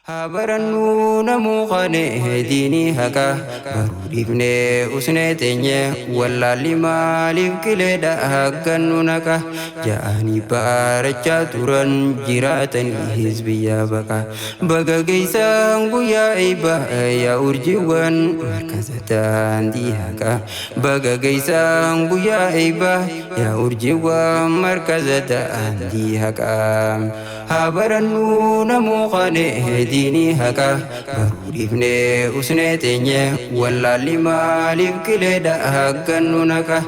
Haa barannuu namuu qanee diinii haqaa baruu dhiifnee usnee teenyee wallaalli maaliif qileedha haggannu naqa ja'anii baarachaa turan jiraatanii hizbiyyaa baqa baga geessaan guyyaa eebbaa yaa urjiiwwan markaza daandii haqaa baga geessaan guyyaa eebbaa yaa urjiiwwan markaza daandii haqaa haa barannuu namuu qanee diinii haqaa baruu dhiifnee usnee teenyee wallaalli maaliif qileedha haggannu naqa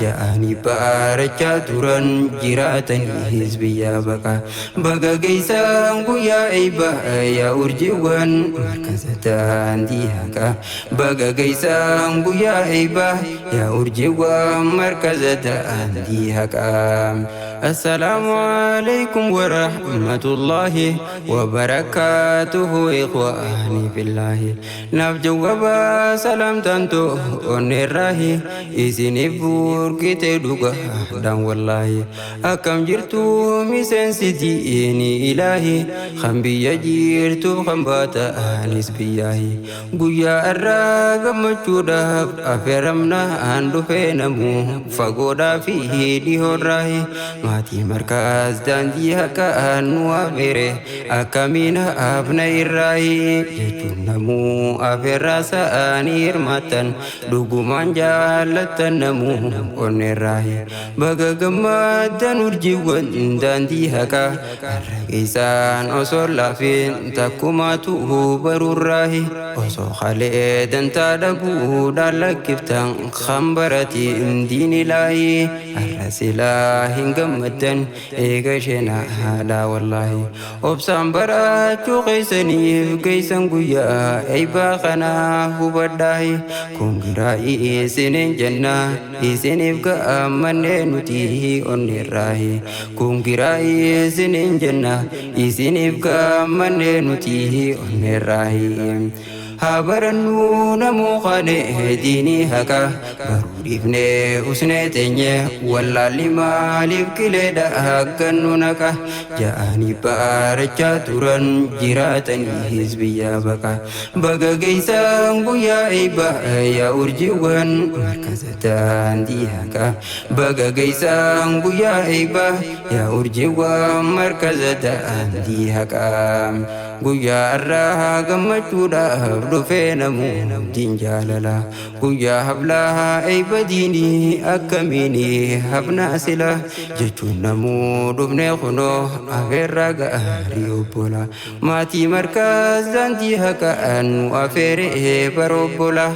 ja'anii baarachaa turan jiraatanii hizbiyyaa baqa baga geessaan guyyaa eebbaa yaa urjiiwwan markaza daandii haqaa baga geessaan guyyaa eebbaa yaa urjiiwwan markaza daandii haqaa. السلام عليكم ورحمة الله وبركاته إخواني في الله نفجوبا سلام تنتو ونراهي إسيني بوركي دوغا دان والله أكم جرتو مسنسي ديني إلهي خمبي جيرتو خمباتا أنيس بياهي قويا الراغ مجودا أفرمنا أندو فينمو فقودا فيه ديهوراهي maatii markaas daandii haqaa nu afeere akkamiin hafna irraayi jechuun namuu afeerraa sa'anii hirmaatan dhugumaan jaallattan namuu onneerraayi baga gammaddan urjiiwwan daandii haqaa har'a keessaan osoo laafin takkumaatu baruurraayi osoo kalee dantaa dhabuudhaan lakkiftan kan baratiin diini laayi har'a silaa hin gammaddan eega isheen haadha wallaahi obsaan barachuu keessaniif geessan guyyaa eebbaa kanaa hubadhaahi kun giraa'ii isiniin jenna isiniif gammannee nuti onneerraahi kun giraa'ii isiniin jenna isiniif gammannee nuti onneerraahi. Haa barannuu namuu qanee diinii haqaa baruu dhiifnee usnee teenyee wallaalli maaliif qileedha haggannu naqa ja'anii baarachaa turan jiraatanii hizbiyyaa baqa baga geessaan guyyaa eebbaa yaa urjiiwwan markaza daandii haqaa baga geessaan guyyaa eebbaa yaa urjiiwwan markaza daandii haqaa guyyaa irraa gammachuudhaaf dhufee namuu diin jaalala guyyaa hablaa eebba diinii akkamiin hafnaa sila jechuun namuu dhufnee kunoo afeerraa gaarii obbola maatii markaas daandii haqaa nu afeeree bara obbola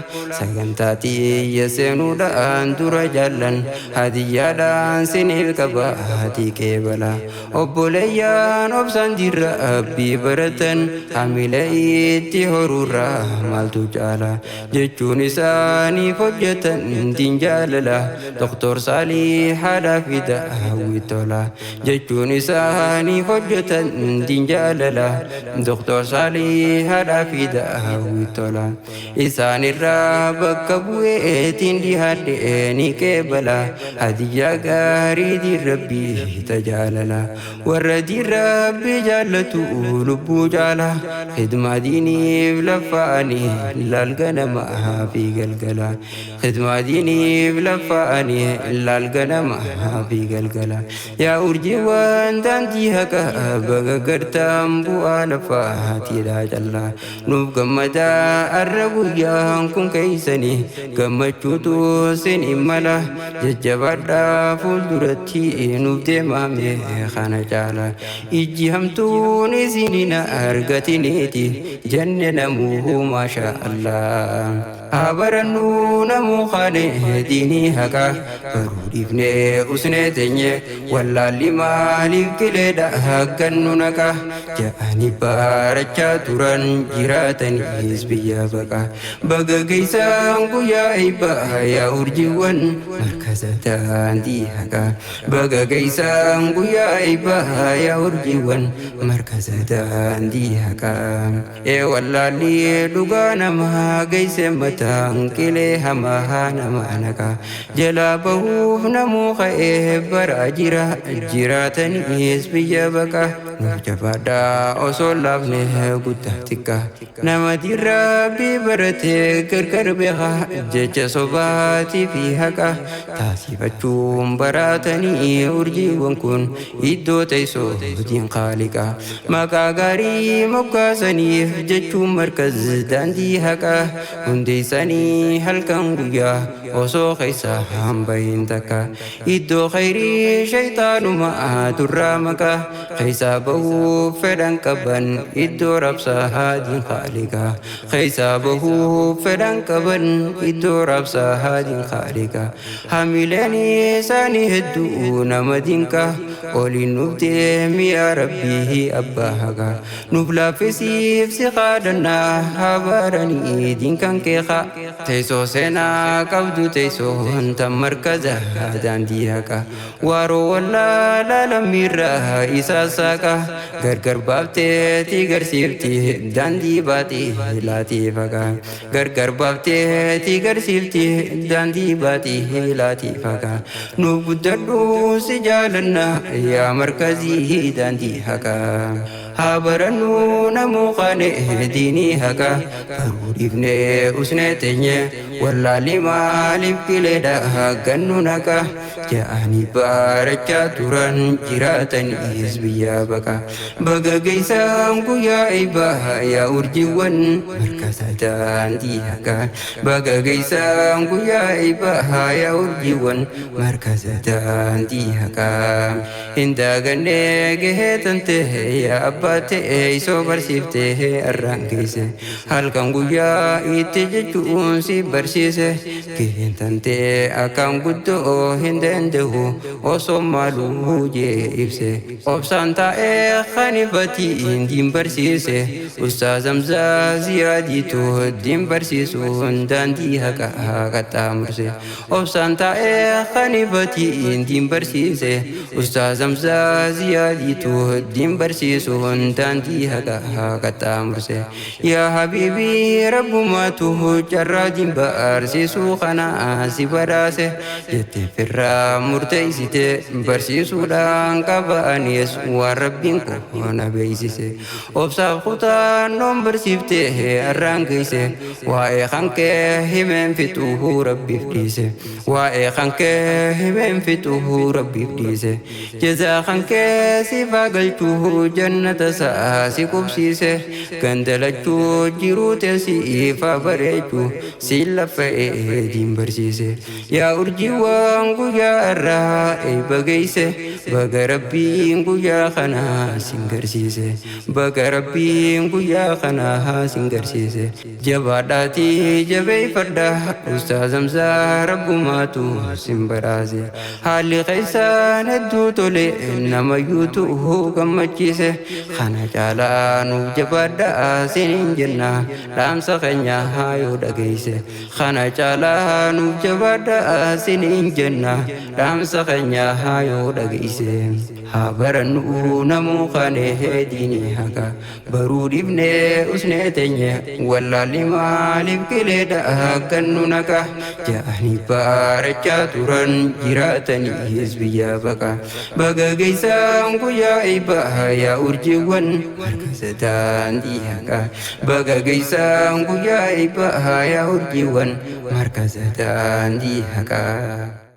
sagantaa xiyya seenuudhaan dura jaallan hadiyyaadhaan siniif qaba hatii qeebala obboleeyyaan obsaan dirra abbii baratan hamilee itti horuurraa maaltu caala jechuun isaaniif hojjetan diin jaalala doktor Saalii haadhaa fi daawwii tola jechuun isaaniif hojjetan diin jaalala doktor Saalii haadhaa fi daawwii tola isaanirraa bakka bu'eetiin dhihaadhee ni qeebala hadiyyaa gaarii diin rabbii tajaalala warra diin rabbii jaallatu lubbuu caala khidmaa diiniif laffa'anii laal ganamaa fi galgala khidmaa diiniif laffa'anii laal ganamaa fi galgala yaa urjiiwwan daandii haqaa baga gartaan bu'aa lafaatiidha callaa nuuf gammadaa arra guyyaan kun keeysanii gammachuutu sin imala jajjabaadhaa fuulduratti nuuf deemame kana caala ijji hamtuun isinin argatiniiti jenne namuu maasha Allah. Haa barannuu namuu qanee diinii haqaa baruu dhiifnee usnee teenyee wallaalli maaliif qileedha haggannu naqa ja'anii baarachaa turan jiraataniis biyya baqa baga geessaan guyyaa eebbaa yaa urjiiwwan markaza daandii haqaa baga geessaan guyyaa eebbaa yaa urjiiwwan markaza daandii daandii haqaa. Ee wallaalli dhugaa namaa geesse mataan qilee hamaa nama naqa. Jalaa bahuuf namuu ka'ee baraa jira, jiraataniis biyya baqa. Nuuf jabaadhaa osoo laafne guddaa xiqqaa. Nama rabbii baratee gargar beeka, jecha sobaatii fi haqa taasifachuun baratanii urjiiwwan kun iddoo teessoo diin qaaliqa. Maqaa gaarii moggaasaniif jechuun markaz daandii haqa hundeessanii halkan guyyaa osoo keessa hambahin takka. Iddoo khayrii shayxaanuma durraa maqaa keessaa bahuuf fedhan qaban, iddoo rabsaa haadiin qaaliqa. Keessaa bahuuf fedhan qaban, iddoo rabsaa haadiin qaaliqa. Hamileen isaanii hedduu nama dinqa. Oliin nuuf deemi yaa rabbii abbaa haqa. Nuuf laaffisiif si qaadannaa haa baranii diinkan keeqa. Teessoo seenaa qabdu teessoon tan markaza daandii haqa. Waaroo wallaalaa lammiirraa isaa saaqa. Gargar baafteeti garsiifti daandii baatii laatii faqa. Gargar baafteeti garsiifti daandii baatii laatii faqa. Nuuf guddadhu si jaalanna yaa markazii daandii haqa. Haa barannu namuu qaane diinii haqa. Baruu dhiifnee usnee teenye, wallaalli maaliif qileedha gannu naqa. Ja'anii baarachaa turan, jiraataniis biyya baqa. Baga geessaan guyyaa eebbaa yaa urjiiwwan markaza daandii haqa. Baga geessaan guyyaa eebbaa yaa urjiiwwan markaza daandii haqa. Hin daagannee gahee tante yaa abbaa ta'e isoo barsiiftee arraan geesse. Halkan guyyaa itti jechuun si barsiise. Gaheen tante akkaan guddoo hin danda'u osoo maaluu jee ibse. Obsaan taa'ee kanifatiin diin barsiise. Ustaaz Hamzaa Ziyaadiitu diin barsiisuun daandii haqa qaxxaamurse. Obsaan taa'ee kanifatiin diin barsiise. Ustaaz Hamzaa Ziyaadiitu diin barsiisuun daandii haqa qaxxaamurse. Yaa habiibii, rabbumaatu carraa diin barsiisuu kana si badhaase jettee firraa murteessite, barsiisuudhaan qaba'anis waan rabbiin koo na beeksise. Obsaaf kutannoon barsiiftee har'aan geesse, waa'ee kan kee himeen fixuu rabbiif dhiise. Waa'ee kan kee himeen fixuu rabbiif dhiise. Jazaa kan kee siifaa galchuu, jannata isaa si qubsiise. Gandalachuu jiruu teessiifaa bareechuu si laffa'ee diin barsiise. Yaa urjiiwwan guyyaa irraa eebba geesse, baga rabbiin guyyaa kana sin garsiise. Baga rabbiin guyyaa kana sin garsiise. Jabaadhaatii jabeeffadha, Ustaaz Hamzaa rabbumaatu sin badhaase. Haalli keessaan hedduu tole, namayyuutu gammachiise. Kana caalaa nuuf jabaadhaa siniin jenna, dhaamsa keenya yoo dhageesse. Kana caalaa nuuf jabaadhaa siniin jenna, dhaamsa keenya yoo dhageesse. Haa barannu namuu qaanee diinii haqa. Baruu dhiifnee usnee teenye, wallaalli maaliif qileedha gannu naqa. Ja'anii baarachaa turan, jiraataniis biyya baqa. Baga geessaan guyyaa eebbaa yaa urjiiwwan markaza daandii haqa. Baga geessaan guyyaa eebbaa yaa urjiiwwan markaza daandii haqaa.